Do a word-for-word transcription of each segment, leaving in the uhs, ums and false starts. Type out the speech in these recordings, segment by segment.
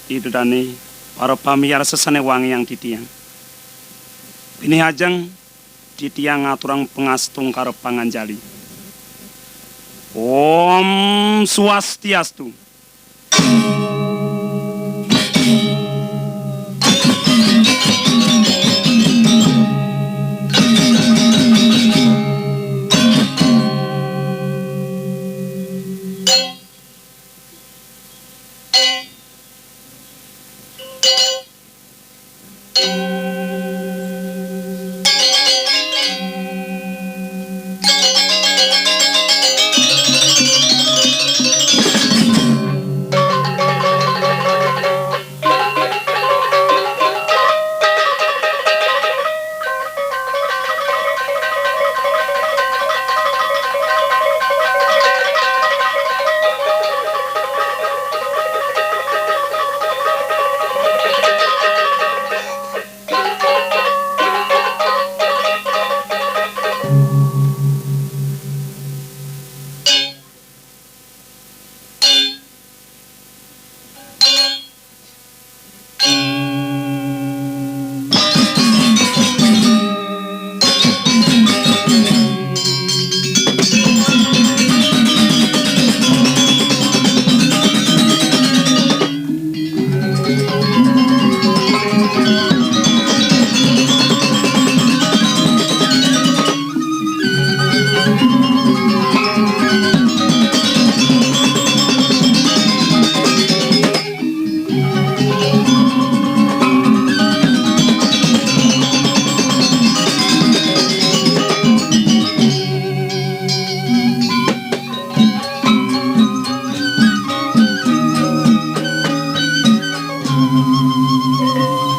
Ida dane para pamiarsa sane wangiang titiang. Pinih ajeng titiang ngaturang pangastungkara panganjali. Om Swastiastu.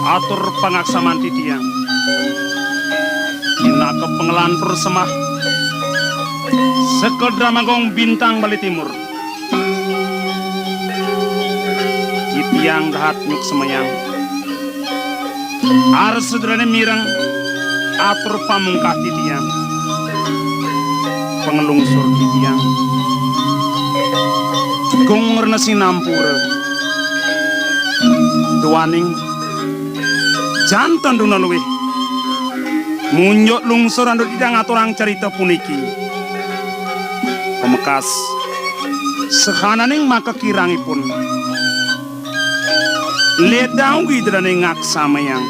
Atur pangaksaman titiang. Pinaka pangelantur semah. Sekedra mangkong bintang Bali Timur. Titiang dahat nyuksemayang. Arsa ida dane mireng, atur pamungkah titiang. Panglungsur titiang. Gung rena sinampura. Duaning janten duna luih. Munjuk lungsur antuk titiang ngaturang carita puniki. Pamekas, sahananing makakirangipun. Ledang ugi ida dane ngaksamayang.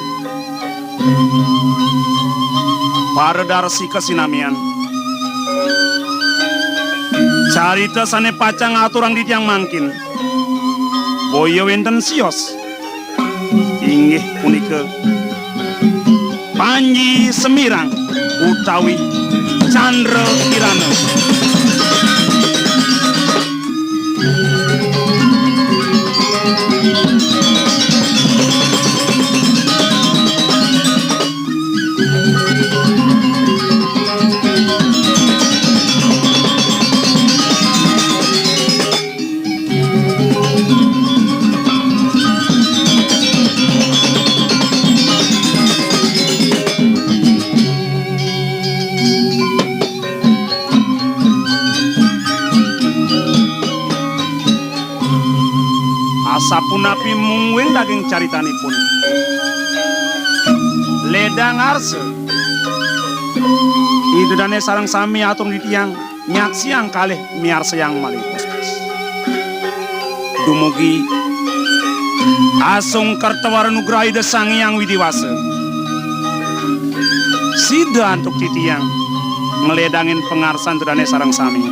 Para darsika sinamian. Carita sane pacang aturang titiang mangkin. Boya wenten sios. Inggih punika Panji Semirang utawi Candra Kirana. Asapunapi mungguing daging caritanipun. Ledang arsa. Ida dane sareng sami atur titiang nyaksiang kalih miarsayang malih puspis. Dumugi asung kerta wara nugraha Ida Sang Hyang Widi Wasa. Sida antuk titiang ngledangin pangarsan ida dane sareng sami.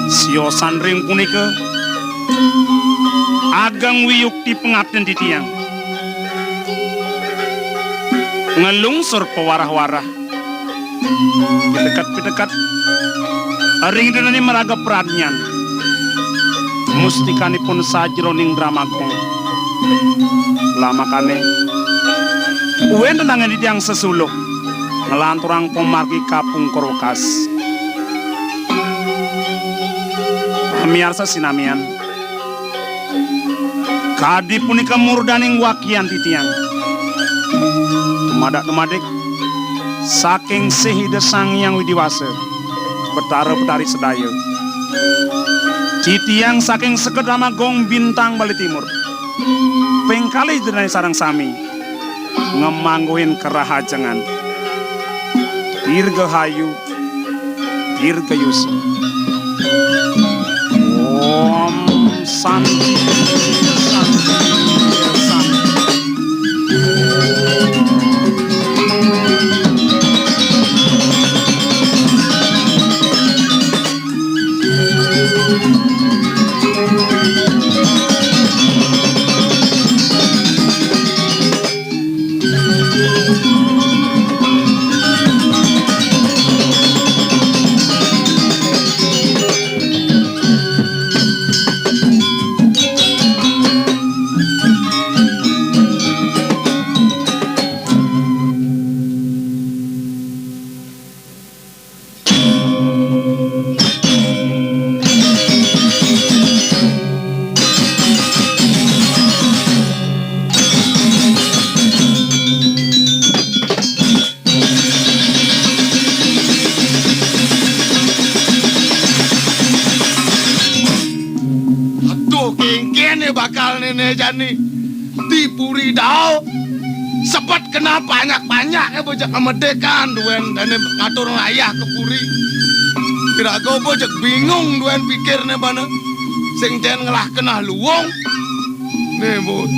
Siosan ring punika ageng wiyukti pangaptin titiang. Nglungsur pawarah-warah. Piteket-piteket. Ring ida dane maraga pradnyan. Mustikanipun sajeroning drama gong. Lamakane. Wenten angen titiang sesuluh. Nglanturang pamargi kapungkur wekas. Pamiarsa sinamian. Kadi punika murdaning wakian titiang. Tumadak-tumadik saking sih Ida Sang Hyang Widi Wasa, Betara Betari sedaya. Titiang saking Seked Amagong Bintang Bali Timur. Ping kalih dene sareng sami ngamangguhin kerahajengan. Dirgahayu, dirgayusa. Om Santi, Santi, Santi. Aduh, kéngkéné bakal néné jani. Di puri Dao, sebet kenal banyak-banyak ya, bocah kemedikan, duen dene ngatur ngayah ke puri. Kira-kira bocah bingung duen pikirne bana. Sing den ngelah kenah luung. Nih, Bu.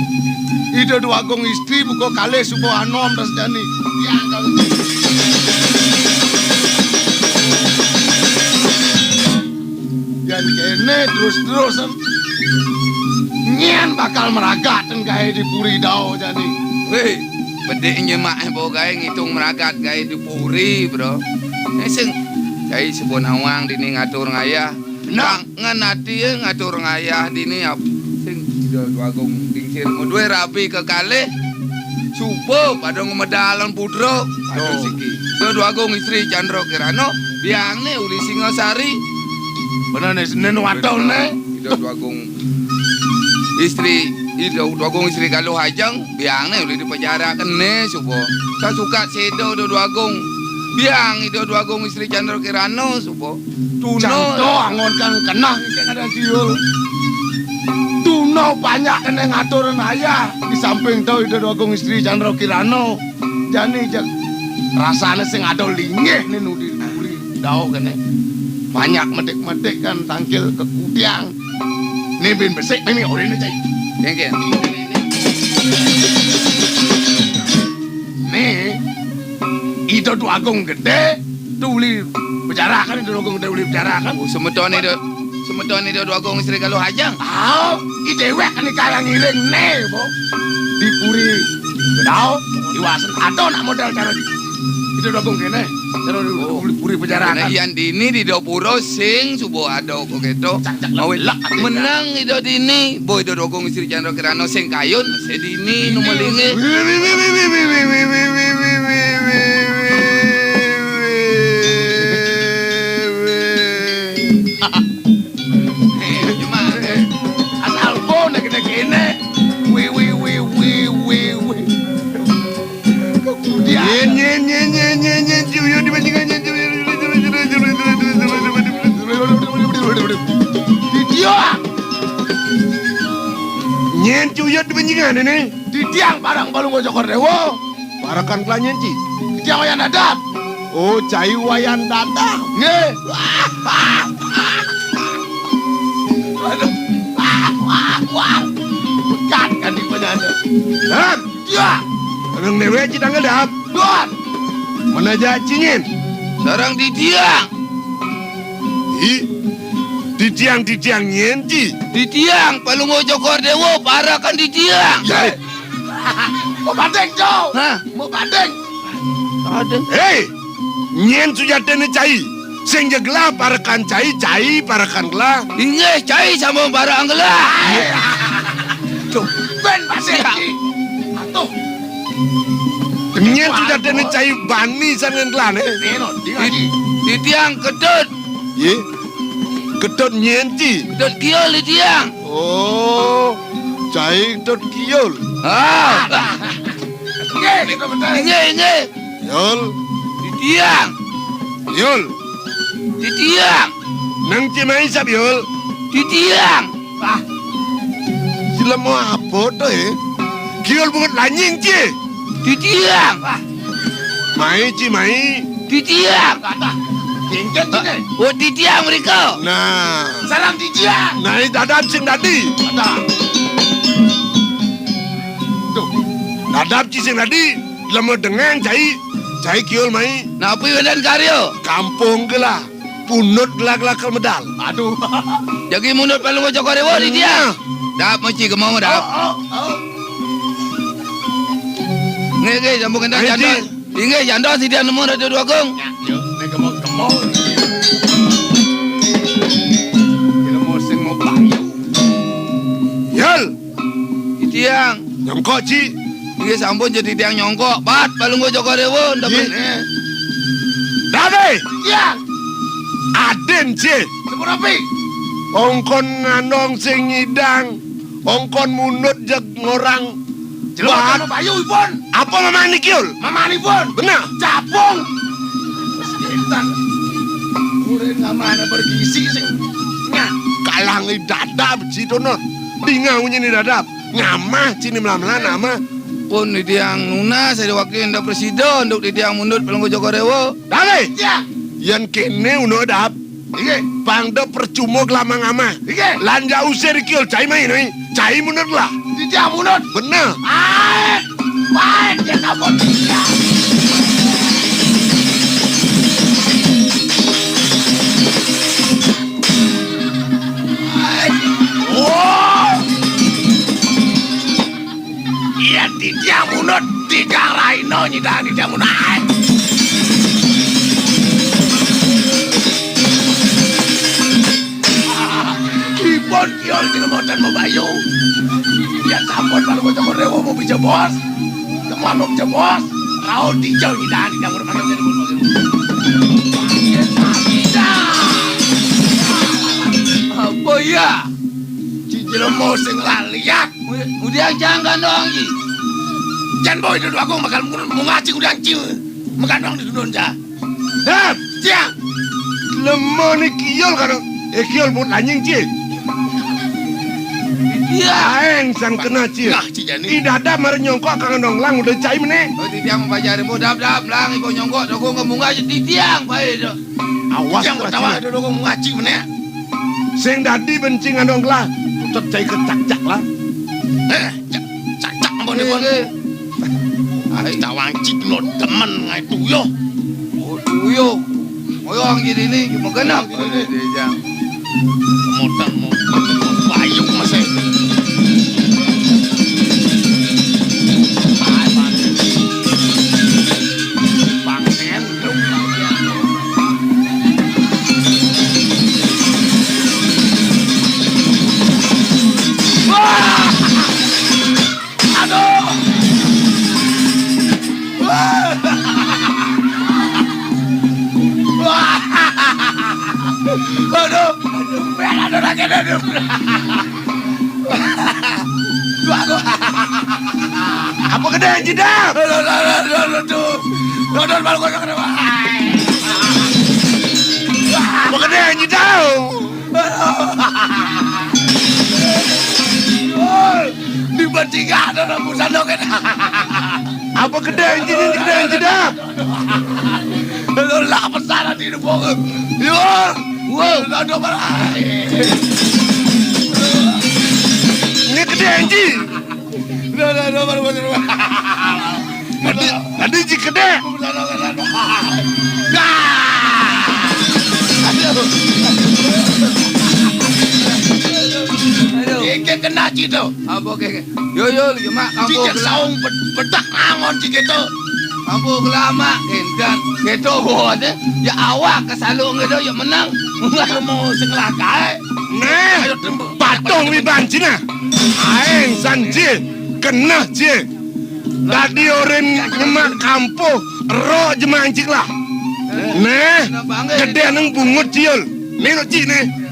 Ida Dwagung Istri buka kalih suba anom tas jani. Ya, kalau Yan kéné terus-terusan, nyén bakal meragatin gaé di puri Dao jani. Wéh, bedik nyemak, eh, bo gaé ngitung meragat gaé di puri, Bro. Eh, sing cai suba nawang dini ngatur ngayah. Bener. Kangen ati, eh, ngatur ngayah dini ap-, sing Ida Dwagung Dingsir madué rabi kekalih. Suba pada ngemedalang putra. Aduh, siki. Ida Dwagung Istri Candra Kirana, biangné uli Singasari. Bener né, né wadah né. Ida Dwagung Istri, Ida Dwagung Istri Galuh Ajeng, biangné uli dipajarakan né suba. Sasukat séda Ida Dwagung. Biang Ida Dwagung Istri Candra Kirana suba. Tuna. Cang to angon kang kenah sing ada siul. Tuna banyak kene ngatur ngayah di samping to Ida Dwagung Istri Candra Kirana. Jani jeg rasane sing ada linggih ne nudi puri Dao kene. Banyak metik-metik kan tangkil kekutiang. Ni bin besik mimi orine cai. Nggih, nggih. Nih, Ida Dwagung Gedé, tuli pejarakan, Ida Dwagung Gedé uli pejarakan. Oh, semeton Ida, semeton Ida Dwagung Istri Galuh Ajeng. Ah, i déwék nika ngiring né, Bu. Di puri Bedau, iwasen ada nak modal cara di. Ida Dwagung kéné, cara di puri pejarakan. Nah, yan dini di dapura sing suba ada kok kéto. Cak, cak, lek, lek, ati, menang Ida dini, Bu Ida Dwagung Istri Candra Kirana sing kayun, sing dini nu melingih. Asal pun nak kena kena. Wi, wi, wi, wi, wi, wi. Kemudian. Nyen, nyen, nyen, nyen, nyen, nyen, cuyut di pancingan, nyen, cuyut. Di dia. Nyen cuyut di pancingan ini. Titiang parang Palungguh Cokor Déwa. Parekan kelah nyen ci. Titiang Wayan Dadap. Oh, cai Wayan Dadap. Nggih. Aduh. Wah, wah, wah. Pegat kan di penjara. Dap. Iya. Abang déwék ci tanggal Dap. Don. Mana aja ci nyen? Sareng titiang. Ih. Titiang, titiang nyen ci. Titiang Palungguh Cokor Déwa parekan titiang. Ya. Mau banding, Jo. Hah? Mau banding. Ada. Hei, nyen sujatine cai. Sing jeg gelah parekan cai, cai parekan gelah. Inggih, cai sampun parekan gelah. Tuh, ben masih. Atuh. Nyen sujatine cai bani sangen gelah né. Neno, di ngaji. Titiang Ketut. Ye. Ketut nyen ci. Ketut Kiul titiang. Oh, cai Ketut Kiul. Ah. Inggih, inggih. Yul. Titiang. Yul. Titiang. Nang ci mai sab, Yul. Titiang. Ah. Jelema apa to, eh? Kiul bungut lanying, ci. Titiang. Ah. Mai, ci, mai. Titiang. Kata. Cincin, cincin. Oh, titiang mereka. Nah. Sarang titiang. Nah, dadap sing dadi. Kata. Tuh. Dadap ci sing dadi. Jelema dengan cai. Cai kiul mai. Napi wedan karya? Kampung ke lah. Punut gelak-gelak medal. Aduh. Jagi munut Palungguh Joko Dewa di dia. Nah. Dap mesti kemau dap. Oh, oh, oh. Nggih, nggih, sambung kendang. Ayo, janda. Ci. Inggih, janda si dia nemu Ratu Dwagung. Ya, yo, nek kemau, kemau. Kira mau sing mau payu. Yul. Titiang. Nyongkok, ci. Inggih sampun jadi tiang nyongkok. Bat, Palungguh Joko Dewa, ndak. Nggih. Dadi. Iya. Adin, ci. Sepur api. Ongkon ngandong sing nyidang. Ongkon munut jeg ngorang. Jelema Bat. Bayu ipun. Apa mamani kiul? Mamani pun. Bener. Capung. Setan. Urip ngamana bergisi sing. Nah. Kalangi dadap, ci, tono. Dinga unyini dadap. Ngamah cini melamelan amah. Pun titiang nunas, ada wakil indah presida untuk titiang munut Palungguh Joko Dewa. Dale. Ya. Yan kene uno dap. Inggih. Pang da percuma gelamang amah. Inggih. Lan ja usir iki cai main oi. Cai munut lah. Titiang munut. Bener. Ae. Baik ya kamu. Ae. Oh. Iya, titiang munut, titiang raina nyidang titiang munut. Ipun kiul jeneng boten mabayu. Iya sampun, Palungguh Joko Dewa mau bijabos. Temuan mau bijabos. Raun titiang nyidang titiang munut. Apa iya? Ci jelema sing laliat. Udiang jang kandong iki. Jan boy dudu aku bakal mungaci udiang ci. Mengandong di dunia. Dap, tiang. Lemah ni kiul karo. Eh, kiul pun anjing ci. Iya. Aeng san kena ci. Nah, ci jani. Ida ada mar nyongkok kang ndong lang udah cai meneh. Oh, titiang mau bajar ibu dap dap lang ibu nyongkok toko ngemunggah titiang bae do. Awas yang pertama itu doko mungaci meneh. Sing dadi benci ngandong lah. Tutet cai kecak-cak lah. Eh, cak-cak ampun, ampun. Ai tawang cik lo demen ngai tuyuh. Oh, tuyuh. Moyong jadi ni, cuma genap. Motan mau bayuk masih. Ai, mati. Pangen. Aduh. Aduh. Aduh, aduh, aduh, aduh. Apa gedé, Cida? Aduh, aduh, aduh, aduh, aduh. Aduh, malu gua kenapa? Apa gedé, Cida? Aduh. Di bertiga ada rambutan dong, kan? Apa gedé, Cida? Gedé, Cida? Aduh, lah, pesan hati di bawah. Yo. Wow. Aduh, aduh, aduh. Ini gedé, Cida. Tadi, tadi ji kedek. Aduh. Iki kena cito. Apa ke? Yo, yo, jemak kampung. Cicak saung bedak angon cik itu. Kampung gelama, endan. Gitu, buat, eh. Ya awak kesalung gitu, ya menang. Kamu sekelah kae. Nah, patung wiban Cina. Aeng san ji, keneh ji. Dadi orin nyemak kampuh, ero jemak encik lah. Nah, gedé neng bungut ciul. Nih, lo ci, nih.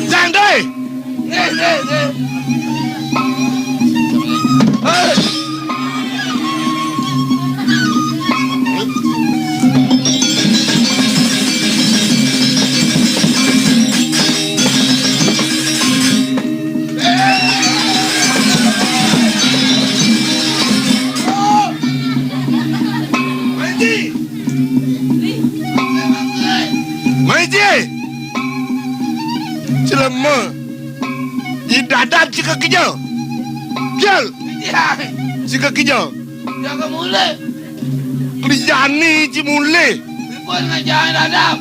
Santai. Nih, nih, nih. Hei. Panji. Mai ci. Celema. I dadap ci kakeja. Jel. Iya. Ci kakeja. Jaga mulai. Kelijani ci mulai. Ribut ngajak dadap.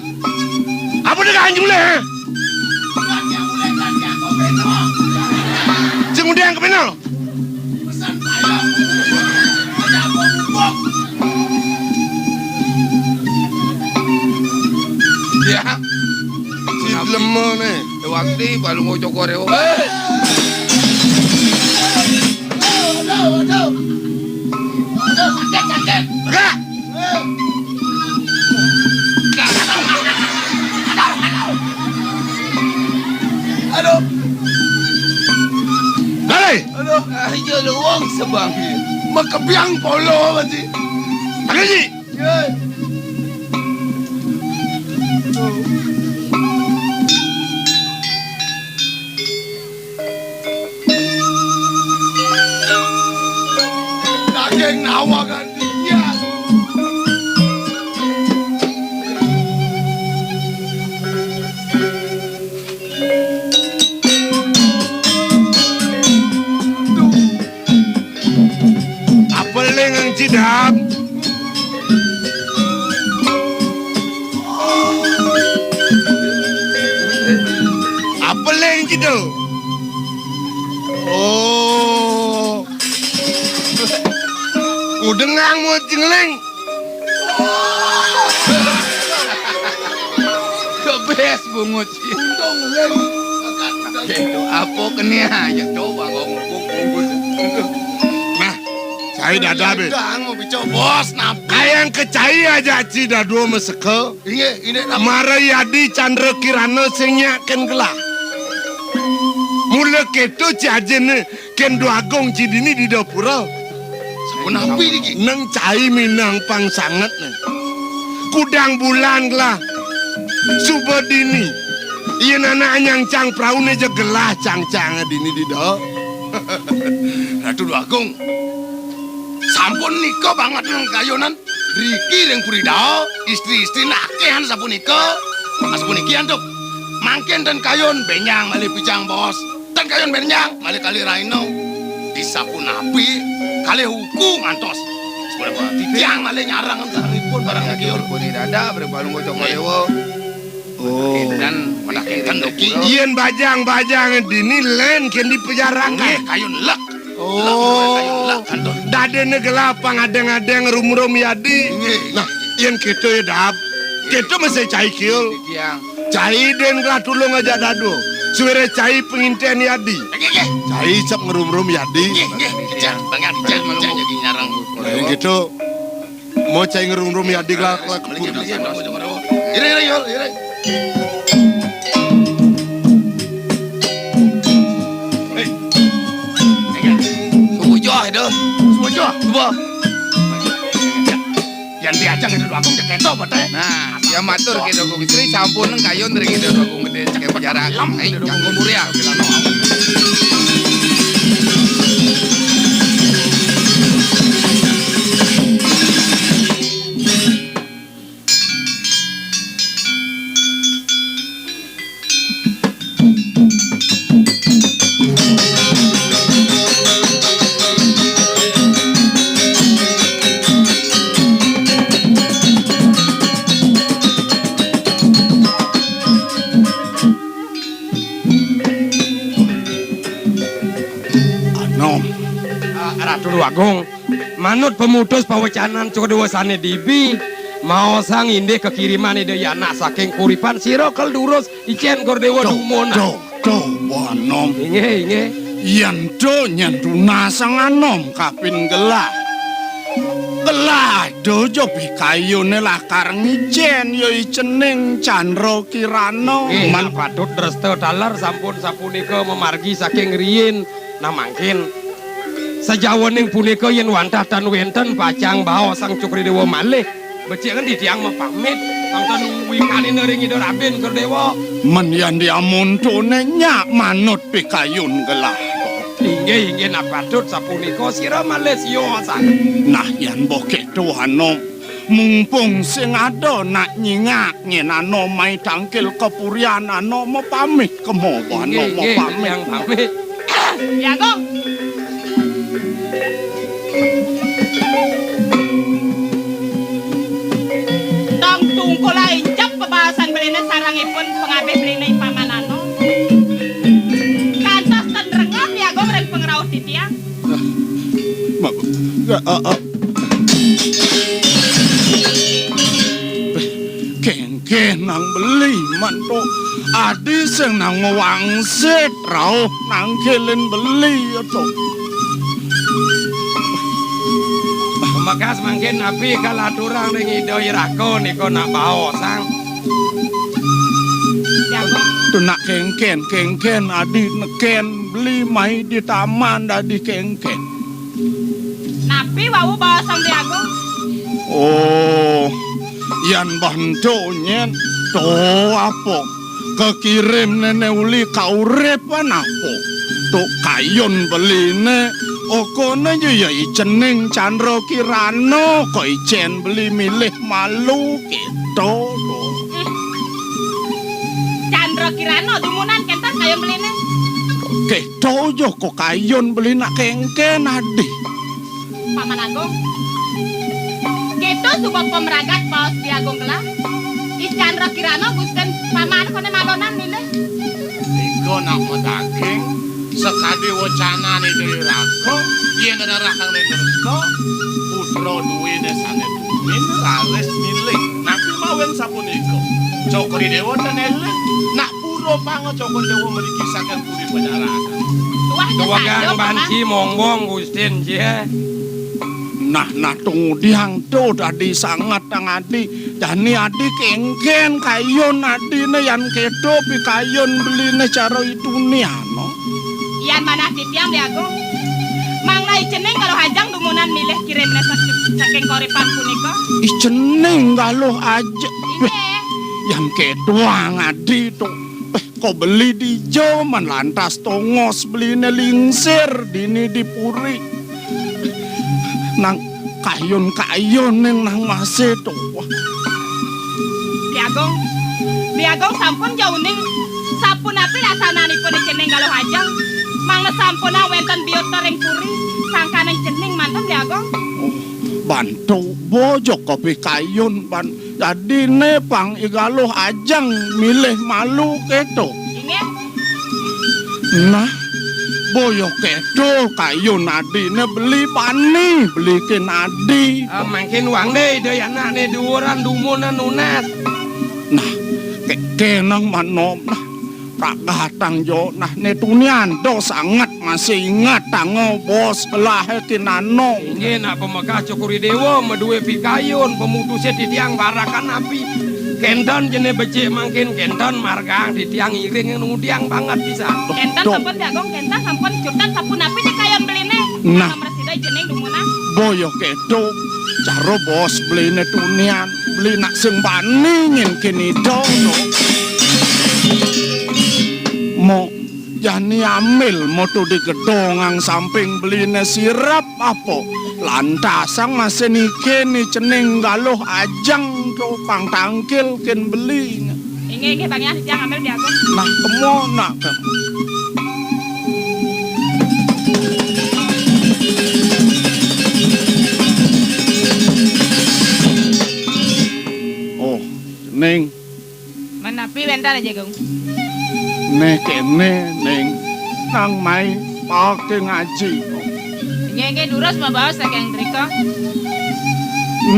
Apa dah kan mulai, ha? Ci ngundang ke panel. Ya. Si lemah ni. Waktu baru mau cokor ya. Aduh, aduh. Aduh, sakit, sakit. Gerak. Aduh. Balik. Aduh. Aja luang sebang. Makebiang polo mati. Tangan ni. Ye. Daging nawa kan. Iya. Apeling ang cidam. Apeling gitu. Oh. Udengang mau cengeling. Kebes bungut. Untung lem. Itu apa kena aja coba kau ngubuk-ngubuk. Nah, cai dada be. Kang mau bicara bos napa? Kayang kecai aja ci dadua meseke. Inge, ini napa? Mara Yadi Chandra Kirana sing nyaken gelah. Mula keto ci ajine. Ken Dwagung ci dini di dapura. Sapunapi niki? Neng cai minang pang sanget ne. Kudang bulan lah. Suba dini. Yen anak nyangcang praune ja gelah cangcang dini di do. Ratu Dwagung. Sampun nika banget nang kayunan. Driki ring puri dao, istri-istri nakehan sapunika. Sapuniki antuk. Mangkin ten kayun benyang malih pijang bos. Ten kayun benyang malih kali raina. Disapunapi kalih uku ngantos. Sapunapi tiang malih nyarang antaripun barang kayun. Puni dada, beri balung gocok malewa. Oh. Dan manakinten deki. Yen bajang-bajang dini len ken dipejarakan. Nggih, kayun lek. Oh. Dadene gelah pang adeng-adeng rum-rum Yadi. Nggih. Nah, yen keto ya dap. Keto mesti cai kiul. Cai den gelah tulung aja dadu. Suwere cai penginten Yadi. Nggih, nggih. Cai sep ngerum-rum Yadi. Nggih, nggih. Jan, Bang Yadi, jan, jan jadi nyarang. Nah, yen keto. Mau cai ngerum-rum ya, dik lah, lah kebun. Ire, ire, yol, ire. Hei. Subuh joh, itu. Subuh joh. Subuh. Yang diajak itu aku cek keto, Pak. Nah, ya matur kita Kong Istri, sampun kayun dari kita Kong Gede, cek penjara. Hei, jangan muria. Gong, manut pamutus pawecanan Cokor Déwa sané dibi, maosang indik kakiriman Ida Yana saking Kuripan, sira kel durus icén Cokor Déwa dumun. Duh, duh, duh, Anom. Inggih, inggih. Yén to nyén tunasang Anom kapin gelah. Gelah to ja pikayuné lakar ngicén ya icening Candra Kirana. Nggih, man- nak patut dresta taler sampun sapunika mamargi saking riin. Nah, mangkin sajawaning punika yén wantah tan wénten pacang baosang Cokor Déwa malih, becik ngendi tiang mapamit, pang tan wikanina ring Ida Rabin Cokor Déwa. Men yan diamuntuné nyak manut pikayun gelah. Inggih, inggih, nah patut sapunika sira malih siosan. Nah, yan boh kéto, Anom. Mumpung sing ada nak nyingak nyén Anom mai tangkil kapurian, Anom mapamit kema, Anom mapamit. Nggih, nggih, tiang pamit. Déwa Agung. Tong tungkul injep bebaosan beliné sareng ipun pangabih beliné I Paman Anom. Kantos ten rengep Déwa Agung ring pangrauh titiang. Nah, ma-, ya, ah, ah. Kéngkén nang beli mantuk. Adi sing nang wangsit rauh nangkilin beli to. Pamekas mangkin napi kalaturang ring Ida Iraka nika nak baosang. Tuh nak kéngkén, kéngkén adi nekén beli mai di taman dadi kéngkén. Napi wau baosang Déwa Agung? Oh, yan bantu nyén to apa? Kakirim néné uli kauripan apa? To kayun beliné, okona ja ya icening Candra Kirana, ka icén beli milih malu kéto to. Candra Kirana dumunan kénten kayun beliné. Kéto ja ka kayun beli nak kéngkén adi. Paman Agung. Kéto suba pamragat baos Déwa Agung gelah. I Candra Kirana gustin paman koné malonan milih. Nika nak madaging sakadi wacanané Déwa Raka, yén rarakané dresta, putra duwéné sané tuwin raris milih. Napi mawinan sapunika? Cokor I Déwa ten éling. Nak pura pang Cokor I Déwa mriki saking puri panjarakan. Tuah, tuah, saja, Paman. Banci mongbong Gustin, Cih. Nah, nah, tungudiang to dadi sanget tang adi. Jani adi kéngkén kayun adiné yan kéto pikayun beliné cara itunian, no? Yan manah titiang, Déwa Agung. Mangda icening Galuh Ajeng dumunan milih kirimné sak-, saking kauripan punika. Icening Galuh Ajeng. Inggih. Béh, yan kétoang adi to. Béh, ka beli dija man lantas tongos beliné lingsir dini di puri. Nang kayun-kayun ning nang masih to. Déwa Agung, Déwa Agung sampun ja uning sapunapi laksananipun icening Galuh Ajeng. Mangda sampunang wénten biuta ring puri, sangkaning cening manten Déwa Agung. Oh, bantu bojo kopi kayun ban Dadiné pang I Galuh Ajeng milih malu kéto. Inggih. Nah, boya kéto kayun adiné beli bani, beli kén adi. Ah, mangkin wangdé Ida Yanané duuran dumunan nunas. Nah, ké-, kénang manom, nah. Pragatang jo, nah, né tunian, do sanget masih inget, tangga bos gelahé kinano. Inggih, nak pamekas Cokor I Déwa, madué pikayun, pamutusé titiang barakan napi. Kénten jené becik mangkin, kénten margaang titiang iring ngudiang banget pisan. Kénten sampun, Déwa Agung, kénten sampun, cutet sapunapi di kayun beliné. Nah. Sida jeneng dumunan. Boya kéto, cara bos beliné tunian, beli nak sing bani nyén kini dong. Mo, jani ambil moto di gedongang samping beliné sirep apa? Lantasang masih niki ni cening Galuh Ajeng to pang tangkil kén beli. Inggih, inggih, Bang Yan, titiang ngambil Déwa Agung. Nah, kemo, nak. Oh, Ning. Menapi wénten aja, Gung? Né kéné, Ning. Nang mai paké ngaji. Nggih, nggih, durus mabaos saking drika.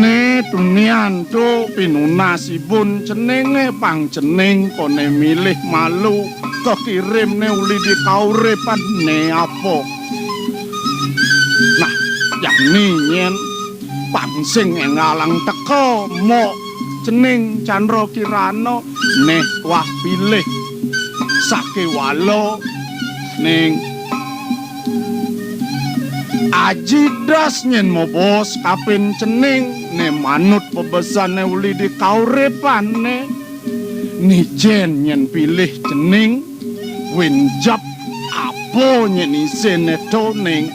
Né tunian tu pinunasipun ceningé pang cening koné milih malu kekirimné uli di kauripan né apa. Nah, jani nyén pang sing énggalang teka mok cening Candra Kirana né tuah pilih sakéwala ning Aji Das nyén mabaos kapin cening né manut pebesané uli di kauripané. Ni jén nyén pilih cening, win jep apa nyén isiné to ning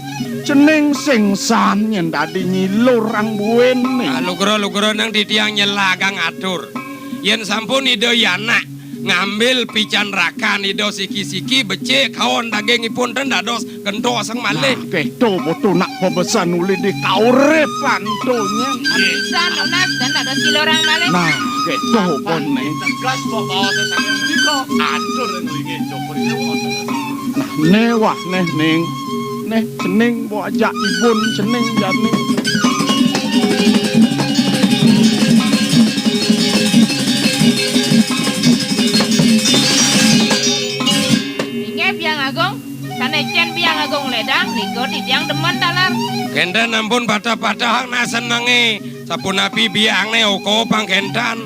cening sing san nyén dadi nyilurang buin ning. Ah, lugra-lugra nang titiang nyelagang atur. Yén sampun Ida Yanak ngambil picandrakan Ida siki-siki becik kaon dagingipun ten dados kentos sang malih. Nah, kéto beto nak pebesan uli di kauripan to nyén. Pisan nunas dan dados silurang malih. Nah, kéto pon né. Tegas kok baosé saking mriko. Atur ring linggih Joko Dewa. Nah, né wah né ning. Né cening mbok ajak ibun cening jani. Inggih, Biang Agung. Sané cén Biang Agung lédang, nika titiang demen taler. Kénten ampun patah-patahang nak senengé. Sapunapi biangné oko pang kénten.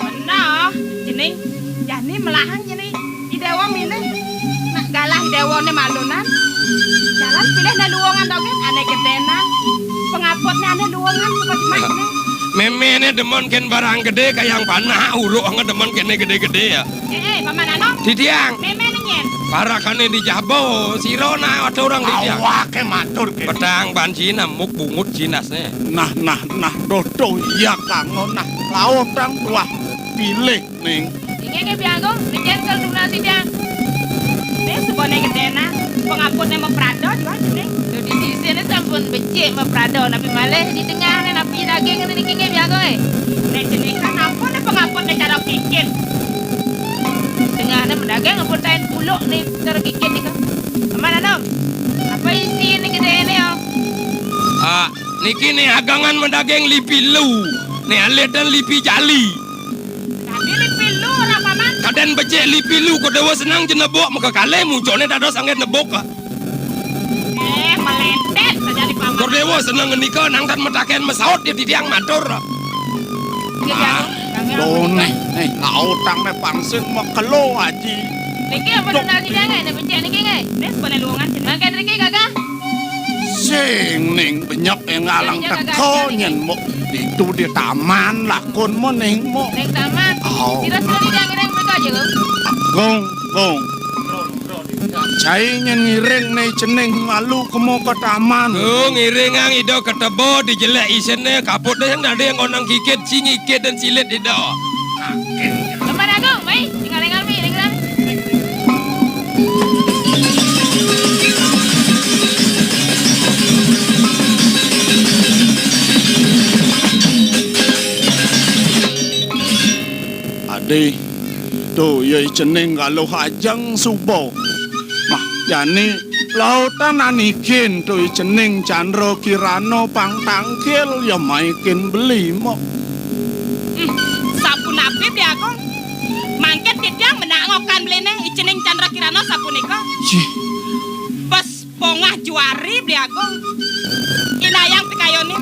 Bener, jani, jani melahang jani. I Déwa milih. Nak galah I Déwané malunan. Jalan pilih né luwungan dogén, ané gedénan. Pengaputné ané luwungan, suka dimakné. Méméné demen kén barang gedé kayang panah, uruk ngedemen kéné gedé-gedé ya. Eh, eh, Paman Anom. Titiang. Méméné nyén. Parakané di jaba, sira nak aturang titiang. Awaké matur ké. Petang ban jinamuk bungut jinasné. Nah, nah, nah, dodo iya kang nah. Lautang tuah pilih ning. Inggih, inggih, Biang Agung, ning jén kal tunas titiang. Né subané gedénan, pengaputné maprada juah jani. Dadi disiné sampun becik maprada, napi malih di tengahné napi daging niki, inggih, Biang Agung, eh. Né jani kan ampun né pengaputné cara kikit. Tengahné madaging ampun tain puluk né cara kikit nika. Paman Anom, apa isiné gedéné, oh? Ah, niki né agangan madaging lipi lu, né alit dan lipi jali. Dadi lipi lu ora, Paman? Kadén becik lipi lu, Kordéwa seneng jenebuk, maka kalih muncune dados anggén nebuk. Eh, meletet saja di Paman. Kordéwa seneng ngenika nang tan mataken masaut ya titiang matur. Nggih, ah, Jang. Jang, tuh, Jang. Nih, nih, lautang nih pangsit makelo, Aji. Niki apa tunas titiang, nggih? Nih becik niki, nggih. Nih, sepone luwungan sini. Mangkin niki, Kakang. Sing ning benyek ing alang teka nyen mok ditu di taman lakon mo ning mok. Ning taman. Oh. Kira sudah tidak ngiring mereka aja, Kang? Gong, gong. Cai nyen ngiring ne cening malu kemo ke taman. Gong, ngiringang ida ketebo di jelek isene kaput deh yang dadi yang onang kikit, singikit dan silit ida. Lemah dagang, mai. Tinggal-tinggal, Mi, tinggal. Adi, to yai cening galuh ajeng suba. Mah, jani lautan anikin to i cening Candra Kirana pang tangkil ya maikin beli mok. Hmm, sapunapi, Bli Agung? Mangkin titiang menak ngokan beline i cening Candra Kirana sapunika. Cih. Bes pongah juari, Bli Agung. Inayang pikayune.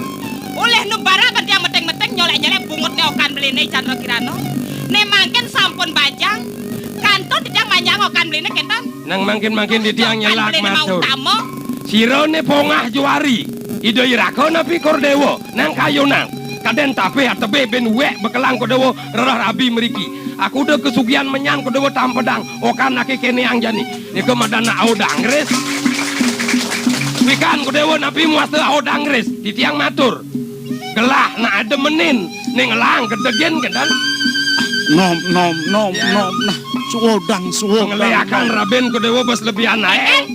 Ulih nu barang kan tiang meting-meting nyolek-nyolek bungutne okan beline Candra Kirana. Ne mangkin sampun bajang. Kantun titiang manjang okan beline kenten. Nang mangkin-mangkin titiang nyelak matur. Sirane pongah juari. Ida iraka napi Kor Dewa nang kayunang. Kaden tapih atebih bin uwek bekelang Kor Dewa rerah rabi mriki. Aku da kesugihan menyan Kor Dewa tampedang. Okan ake kene angjani. Nika madana au dangris. Wikan Kor Dewa napi muasta au dangris. Titiang matur. Gelah nak ada menin. Ning elang gedegin kenten. Nom, nom, nom, nom. Nah, suodang, suodang. Ngeleakan rabin Kor Dewa bes lebihan ae.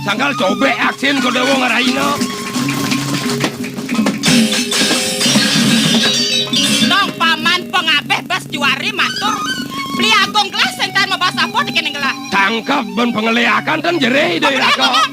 Sangkal cobek aksin Kor Dewa ngaraina. Nong paman pengabeh bas juari matur. Beli Agung gelah sentan mabas apa dikene gelah. Tangkep ben pengeleakan ten jerih deh raka.